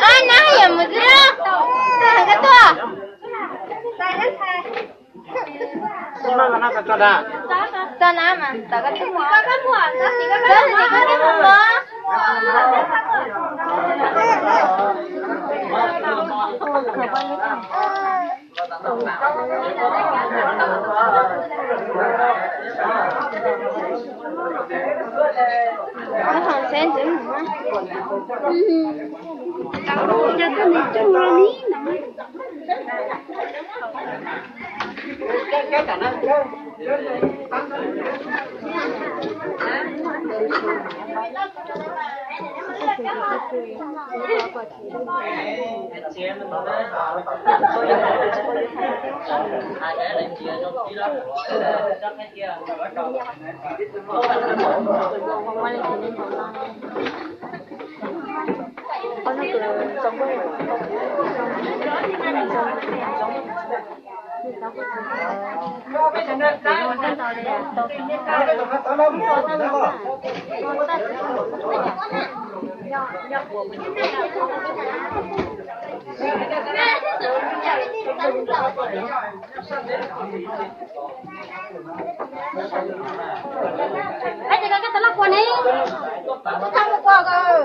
Ab, nab yam mus twb, koj tuaj. Tso nab mas, koj tsis koj mus mov.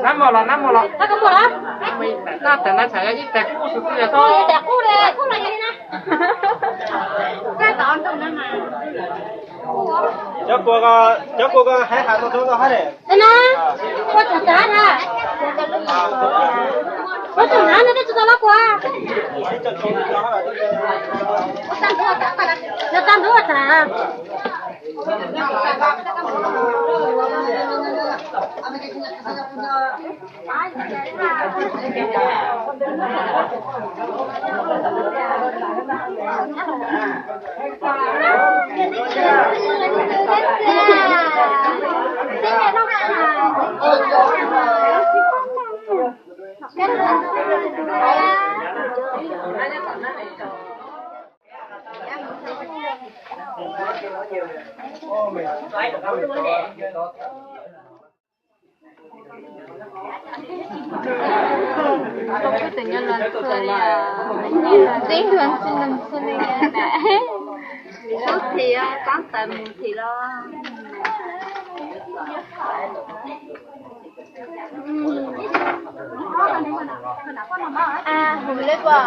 Nab mos los, nab mos los. Nab tas nab txhais ib tais qub xwb xwb os. Cov kua, cov kua ko hais has tau txog koj hab ne. Ua tug tav na, ua tug tav no tej tsis tau lab kua. Yog tag ntuj tas. Txij ntuag txij ntuag txij ntuag. Sub thim, taab tawm mus thim los. A, hu le kua.